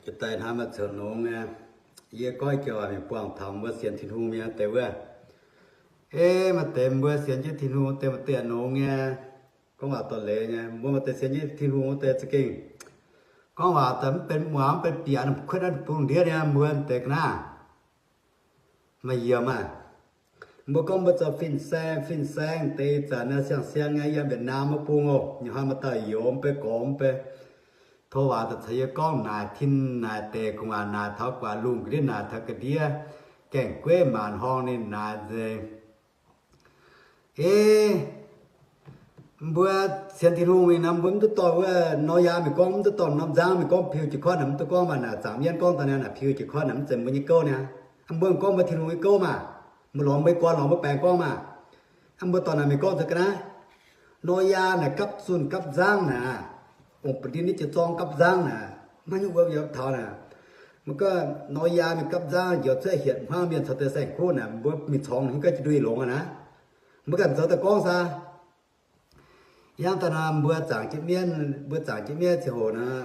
Jiex daaih hnamv maaih coux nongx nyei. Yie gorngv jiex waac mingh buangh taux mbuo sienx Tin-Hungh nyei deix wuov. Ei, maaih deix mbuo sienx jienv Tin-Hungh deix maaih deix nongx nyei. Gorngv waac dorh leiz nyei. Mbuo maaih deix sienx jienv Tin-Hungh wuov deix za'gengh gorngv waac daaih mv benx muangx, mv benx bieqc, kuotv naaiv bung ndiev nyei mbuo deix ga'naaiv. Maaih yiemc maah. Mbuo gorngv mbuo zoux fin-saeng, fin-saeng deix ih zanc naaiv siang-siang nyei yiem Việt Nam wuov bung oc, nyei hnoi maaih dauh youz mv bei gorx mv bei tov waac daaih caux yie gorngv naaic tin naaic deic gu'nguaaic naaic taux guaax lungh ga'ndiev naaic taux ga'ndiev gaengh gueiv maanc horngh ninh naaic nzengc. Ei, mbuo sienx Tin-Hungh mingh nor mbuo mv duqv dorh wuov Noyaa mingh gorngv, mv duqv dorh norm nzangv mingh gorngv piu jiex kotv naaic, mv duqv gorngv maaih naaic zaangc mienv gorngv daaih naaic piu jiex kotv naaic, mv zeiz mbuo nyei gouv niaa. Mbuo gorngv mbuo Tin-Hungh nyei gouv maah. Mbuo lorz mbuo gorn lorz mbuo baengx gorngv maah. Mbuo dorh naaic mingh gorngv zoux ga'naaiv. Noyaa naaic gapv zunh gapv nzangv naaic, ong ba'ndin ninh jiex zorng gapv nzangv naaic, maiv nyungc wuov yaac taux naaic. Mbuo gorngv Noyaa mingh gapv nzangv njoux cuotv hietc hmuangv mienh caux deix saeng-kuv naaic, mbuo mingh corngx hingv gaav jienv ndui longx aqv naaic. Mbuo ganh zoux daaih gorngv saa. Yangh daaih nor mbuo zaangc jienv mienv, mbuo zaangc jienv mienv ziangh hoc nor,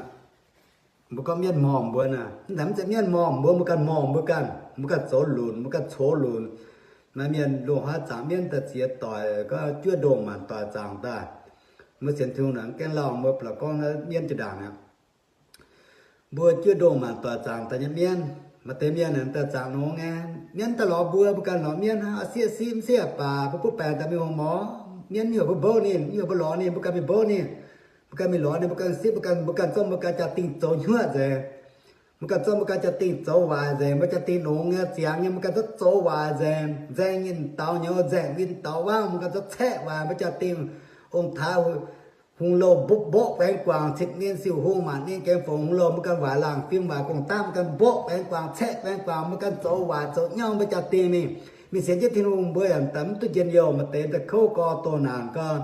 mbuo gorngv mienv mormh mbuo naaic, mv zeiz mienv mormh mbuo, mbuo ganh mormh mbuo ganh, mbuo ganh zoux lunc, mbuo ganh coux lunc. Maaih mienh loz-hnoi zaangc mienv daaih ziex doic, gorngv juov ndongh maanc doic zaangc daaih. Mbuo sienx Tin-Hungh naaic mv gaengh lauh, mbuo ba'laqc gorngv mienv jiex ndaangc aqv. Mbuo juov ndongh maanc doic zaangc daaih nyei mienv, maaih deix mienh daaih zaangc nongx nyei, mienv daaih lorz mbuo, mbuo ganh lorz mienv aqv. Sieqv sieqv mv sieqv baac, mbuo butv baengc daaih mingh hngongx morz, mienv mv heuc mbuo mboqv ninh, mv heuc mbuo lorz ninh, mbuo ganh mingh mboqv ninh. Mbuo ganh mingh lorz ninh, mbuo ganh sieqv, mbuo ganh, mbuo ganh zorqv mbuo ganh jaa-dingh zoux hnyouv nzengc. Mbuo ganh zorqv mbuo ganh jaa-dingh zoux waaic nzengc, mbuo jaa-dingh nongx nyei ziangx nyei, mbuo ganh zorqv zoux waaic nzengc, nzaeng nyinh daux nyouz, nzaeng win daux wangv, mbuo ganh zorqv caeqv waaic mbuo jaa-dingh. Ong-taaix hungh louh mborqv baengx guangc, citv ninh siouc hungh, maanc ninh gaengh fongc hungh louh, mbuo ganh waaic laangh fim, waaic gong-daqv, mbuo ganh mborqv baengx guangc, caeqv baengx guangc, mbuo ganh zoux waaic zoux nyauv mbuo jaa-dingh mingh. Mingh sienx jienv Tin-Hungh mbuo yaac daaih mv duqv njien-youh, maaih deix daaih kouv gorx doh naanc gorx,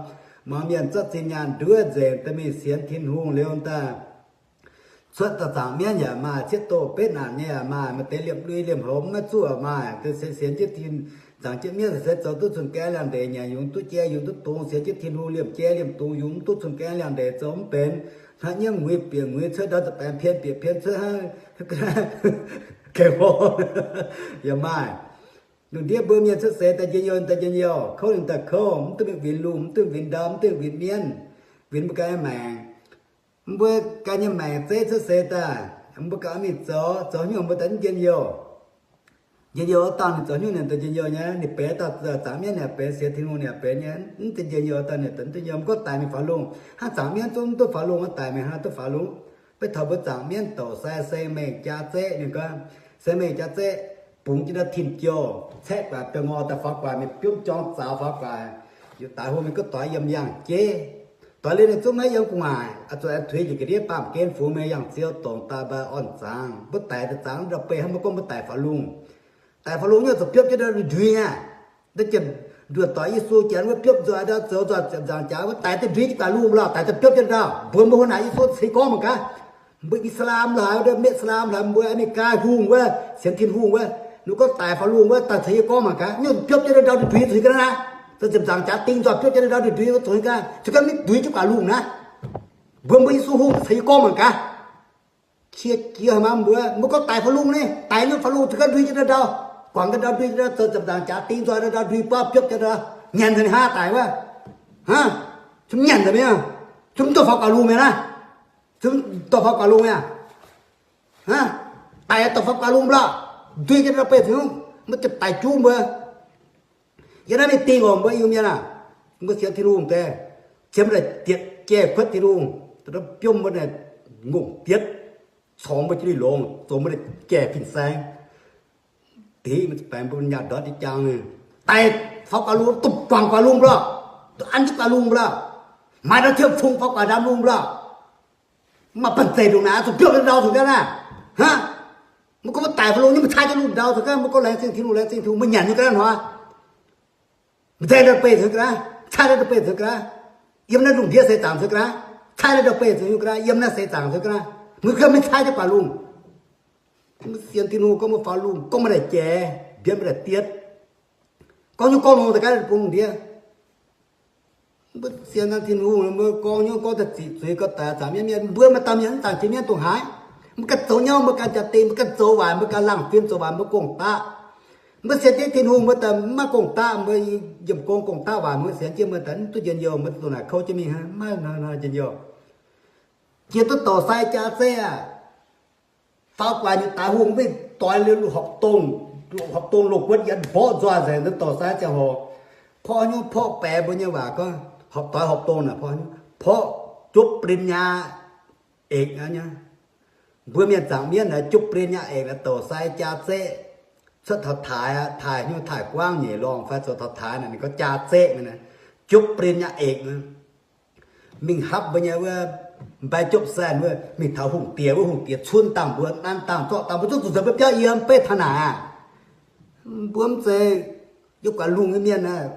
muangx mienh zorqv zinh nyaanh nduov nzengc daaih mingh sienx Tin-Hungh liuz daaih cuotv daaih zaangc mienv yaac maaih, cieqv doh betv naanc nyei yaac maaih, maaih deix liemh lui liemh houx maiv zuqv maaih. Deix sienx, sienx jienv Tin, zaangc jienv mienv se zoux duqv cun-gaeng liangx-ndeic, nyanc yungz duqv jai yungz duqv dungz, sienx jienv Tin-Hungh liemh jai liemh dungz, yungz mv duqv cun-gaeng liangx-ndeic, zoux mv benx. Hnangv nyiemv muiz bieqc muiz cuotv ndau, za'baengx pien bieqc pien cuotv hnangv gaengh hlo yaac maaih. Lungh ndiev mbuo mienh cuotv seix daaih njien-youh daaih njien-youh, kouv ninh daaih kouv, mv duqv mingh winx lungh, mv duqv mingh winx ndau, mv duqv mingh winx mienv, winx mbuo ganh nyei maengc. Mbuo ganh nyei maengc zeiv cuotv seix daaih, mbuo ganh mingh zoux, zoux haaix nyungc mbuo daaih mv njien-youh. Njien-youh wuov dauh ninh zoux haaix nyungc ninh daaih njien-youh nyei, ninh benx dauh zaangc mienv ninh benx, sienx Tin-Hungh ninh benx nyei, mv zeiz njien-youh dauh ninh daaih mv njien-youh. Mv gorngv daic mingh faaux lungh, hnangv zaangc mienv zungv mv duqv faaux lungh, daaih mingh hnangv duqv faaux lungh. Beiv taux mbuo zaangc mienv douc sai se mengh jaa zeqv, ninh gorngv se mengh jaa zeqv, bungx jienv ndau tin-jouh, caeqv guaax biangh ngorh daaih faaux guaax, mingh biomv jorng zaux faaux guaax, yietc daaih hlo mingh gorngv doix yiem yangh jeiv. Doix liuz ninh zungv maiv yiem gu'nguaaic, zuqc aengx tuix njiec ga'ndiev baamh gen fungx mingh yangh ziou dongc daaih mbaa orn-zaangx. Mbuo daic daaih zaangc ndau-beih hnangv mbuo gorngv mbuo daic faaux lungh. Daic faaux lungh nyungc zuqc biopv jienv ndau ndui-ndui aqv. Naaiv jiex nduoh doic Yesu janx wuov biopv nzoih ndau zoux nzoih ziepc nzaangc jaax wuov, daic daaih ndui jienv guaax lungh lorh, daic daaih biopv jienv ndau. Mbuox mbuo hnangv naaic Yesu ceix gorngv mangc gaax. Mbuo Islam laaix, mbuo Meiv-Islam laaix, mbuo Aa^me^li^gaa hungh wuov, sienx Tin-Hungh wuov, ninh gorngv daic faaux lungh wuov, daaih ceix gorngv mangc gaax, nyungc biopv jienv ndau ndui-ndui zuqc ga'naaiv, zoux ziepc nzaangc jaax ding nzoih biopv jienv ndau ndui-ndui zuqc ga'naaiv, zuqc ga'naaiv mingh ndui jienv guaax lungh naaiv. Mbuox mbuo Yesu hungh ceix gorngv mangc gaax. Qiex jiez maah mbuo, mbuo gorngv daic faaux lungh ni, daic nyungc faaux lungh zuqc ga'naaiv ndui jienv ndau, guangc ga'naaiv ndau ndui jienv ndau, zoux ziepc nzaangc jaax ding nzoih ndau ndui buov biopv jienv ndau, nyanc nzengc hnangv daic wuov. Hnangv, zungv nyanc nzengc mi'aqv, zungv mv duqv faaux guaax lungh mi'aqv naaiv. Zungv dorh faaux guaax lungh mi'aqv. Hnangv, daic dorh faaux guaax lungh mbuo lorqc, ndui jienv ndau beih cingx, mbuo ziepc daic juv mbuo. Yiem naaiv mingh dingh oc mbuo Iu-Mienh aah, mbuo sienx Tin-Hungh deix, cien mbuo naaic dietc jai kuotv Tin-Hungh, biomv mbuo naaic ngongh dietc, corngx mbuo jienv lui longx, zoux mbuo naaic jai fin-saeng. Dingc mbuo baengx mbuo nyaah ndortv jang, daic faaux guaax lungh, duqv guangc guaax lungh mbuo lorqc, duqv an jienv guaax lungh mbuo lorqc, maaiz ndau tiemv fungx faaux guaax ndaam lungh mbuo lorqc. Maaih banh zeic ndongc naaic zuqc biopv jienv ndau cingx ga'naaiv. Hnangv, mbuo gorngv mbuo daic faaux lungh nyei, mbuo cai jienv lungh ndau cingx ga'naaiv, mbuo gorngv laengz zingh Tin-Hungh, laengz zingh Tin-Hungh, mbuo nyanc nyei ga'naaiv hnoi. Mbuo nzaeng ndau beih cingx ga'naaiv, cai ndau beih cingx ga'naaiv, yiem naaiv lungh ndiev seix zaangc cingx ga'naaiv, cai ndau beih cingx ga'naaiv, yiem naaiv seix zaangc cingx ga'naaiv, mbuo ga'naaiv maiv cai jienv guaax lungh. Mbuo sienx Tin-Hungh gorngv mbuo faaux lungh, gorngv mbuo naaic jai, mbienv mbuo naaic dietv, gorngv nyungc gorngv longx daaih ga'naaiv bun lungh ndiev. Mbuo sienx Tin-Hungh, mbuo gorngv nyungc gorngv daaih ziqc zuiz gauh daic zaangc mienv mienh, mbuo maaih dauh mienh mv zaangc jiex mienv dongh haaix. Mbuo ganh zoux nyauv mbuo ganh jaa-dingh, mbuo ganh zoux waaic mbuo ganh laangh fim, zoux waaic mbuo gong-daqv. Mbuo sienx jienv Tin-Hungh mbuo daaih mv maaih gong-daqv, mbuo yiem gong gong-daqv waaic mbuo sienx jienv mbuo daaih mv duqv njien-youh, mbuo duqv naaic kouv jienv mingh hnangv, maiv njien-youh. Jiex duqv douc sai jaa zeqv aqv. Faaux guaax nyei daaih hungh mv doix liuz horpc dongh, horpc dongh loz-guotv yienx mborqv nzoih nzengc, douc sai ziangh hoc porv nyungc porv baeqc mbuo nyei waac gorngv horpc doix horpc dongh naaic porv nyungc porv jopv ปริญญาเอก aqv nyei. Mbuo mienh zaangc mienv naaic jopv ปริญญาเอก naaic douc sai jaa zeqv. Cuotv taux taaix, taaix nyungc taaix guangv nyeic lorngh fai zoux taux taaix naaic ninh gorngv jaa zeqv naaic, jopv ปริญญาเอก naaic. Mingh hapv mbuo nyei wuov mbaix jopv saanh wuov, mingh taux hungh diex wuov, hungh diex cunv dangh mbuo, nanv dangh zorqv dangh mbuo, zuqc zuqc nzengc mbuo biauv yiem beiv taux naaic aqv. Mbuo mv zeiz yiem guaax lungh nyei mienh aqv.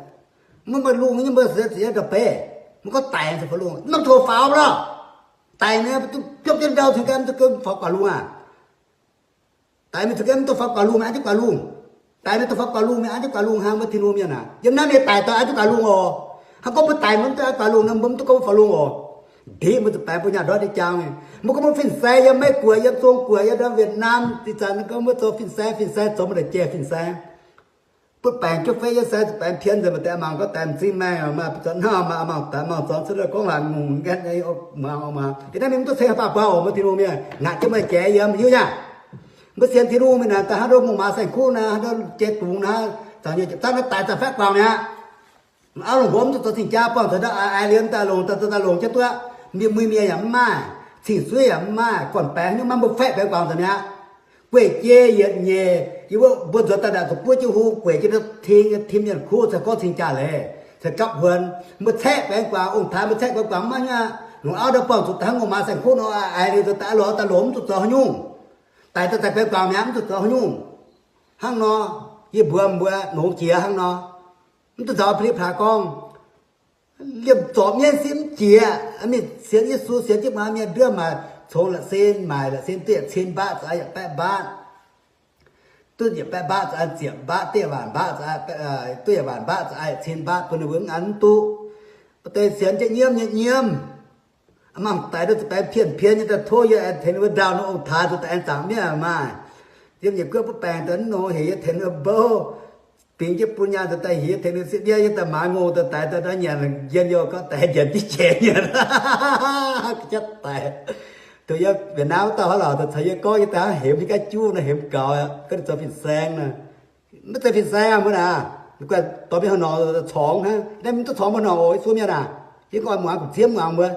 Mv maaih lungh nyei mbuo se ziouc ndau-beiv, mbuo gorngv daic ziouc faaux lungh, norm tov faaux lorqc. Daic naaic biopv jienv ndau cingx gau, mv zeiz faaux guaax lungh aqv. Daic mingh cingx gau mv duqv faaux guaax lungh, mingh an jienv guaax lungh. Daic mingh duqv faaux guaax lungh, mingh an jienv guaax lungh hnangv. Mbuo Tin-Hungh mienh aac, yiem naaiv mienh daic daaih an jienv guaax lungh oc. Hnangv gorngv mbuo daic mv duqv an guaax lungh nor, mbuo mv duqv gorngv mbuo faaux lungh oc. Ndiev mbuo zuqc baengx mbuo nyaah ndortv nyei jaang mingh. Mbuo gorngv mbuo fin-saeng yiem Meiv-Guoqv, yiem Zong-Guoqv, yiem ndau Vietnam, ih zanc gorngv mbuo zoux fin-saeng, fin-saeng zoux mbuo naaic jiex fin-saeng. Butv baengc jienv fei yiem sai zuqc baengx pien nzengc, maaih deix mangc gorngv daaih m'zing maengh, maaih zoux hnangv maaih mangc daaih mangc zorngx cuotv gorngv laanh ngongh nqaeqv nyei, muangx oc maah. Yiem naaiv mingh mv duqv ceng haaix faah buangh oc, mbuo Tin-Hungh mienh ngaqc jienv meih jiex yiem hiuv nyei. Mbuo sienx Tin-Hungh mingh naaic, daaih hnangv ndau mungh maaz saeng-kuv naaiv, hnangv ndau jiex dungz naaiv, zanc nyei zanc naaiv daic zanc faeqv guangc mi'aqv. Auv lungh mbuo mv zuqc zoux cing-jaa buangh zoux ndau ai ai liemh daaih longc daaih zoux daaih longc jienv duqv, mienh muiz mienh yaac mv maaih, cing-suiv yaac mv maaih, gorn-baengx nyungc maiv mbuo faeqv baengx guangc nzengc mi'aqv. Gueic jiex yietc nyeic, yie mbuo mbuo nzuonx daaih naaic zuqc buov jienv hung, gueic jienv tim, tim mienh kuv caux gorngv cing-jaa leiz caux gapv huonx. Mbuo caeqv baengx guangc, ong-taaix mbuo caeqv baengx guangc mv maaih nyungc aqv. Longc auv ndau buangh zuqc daaih hnangv ngongh maaz saeng-kuv nor, ai liuz zoux daaih longc daaih longc mv zuqc zoux haaix nyungc. Daic daaih caeqv baengx guangc mi'aqv, mv zuqc zoux haaix nyungc. Hnangv nor, yie mbuox mbuo longx jiex hnangv nor, mv duqv nzauh pliv plaax gorngv. Liemh zorqv mienv sin mv jiex, mingh sienx Yesu, sienx jienv muangx mienh nduov maaic, congx la'sin, maaic la'sin duqv yietc cin mbatv, za'gengh yietc baeqv mbatv, duqv yietc baeqv mbatv, za'gengh ziepc mbatv, duqv yietc waanc mbatv, za'gengh duqv yietc waanc mbatv, za'gengh yietc cin mbatv, bun ninh mbuo mv an mv duqv. Mv deix sienx jienv nyiemv nyei nyiemv. Mangc daic nor zuqc baengx pien-pien nyei daaih tov yie, aengx tengx ninh mbuo ndau nor ong-taaix zuqc daaih aengx zaangc mienv maaih. Yiem yietc guoqv butv baengc daaih mv nor heuc yie tengx ninh mbuo bouv. Bingx jienv bun nyaanh daaih daaih heuc yie tengx ninh mbuo sieqv ndiev, yie daaih maaiz ngongh daaih daic daaih nor nyanc njiec youh gorngv daic njiec diqv jiex nyanc. Jatv daic. Dongh yie Việt Nam wuov dauh hnangv lorqc, daaih caux yie gorngv yie daaih hemx nyei ga'juv nor, hemx gaux, gorngv ninh zoux fin-saeng nor. Maiv zeiz fin-saeng aqv mbuo naaic. Guaih dorh mingh haaix norqc corngx hnangv, naaiv mv duqv corngx mbuo haaix norqc oc, Yesu mienh aac. Yie gorngv muangx ga'ziev muangx mbuo.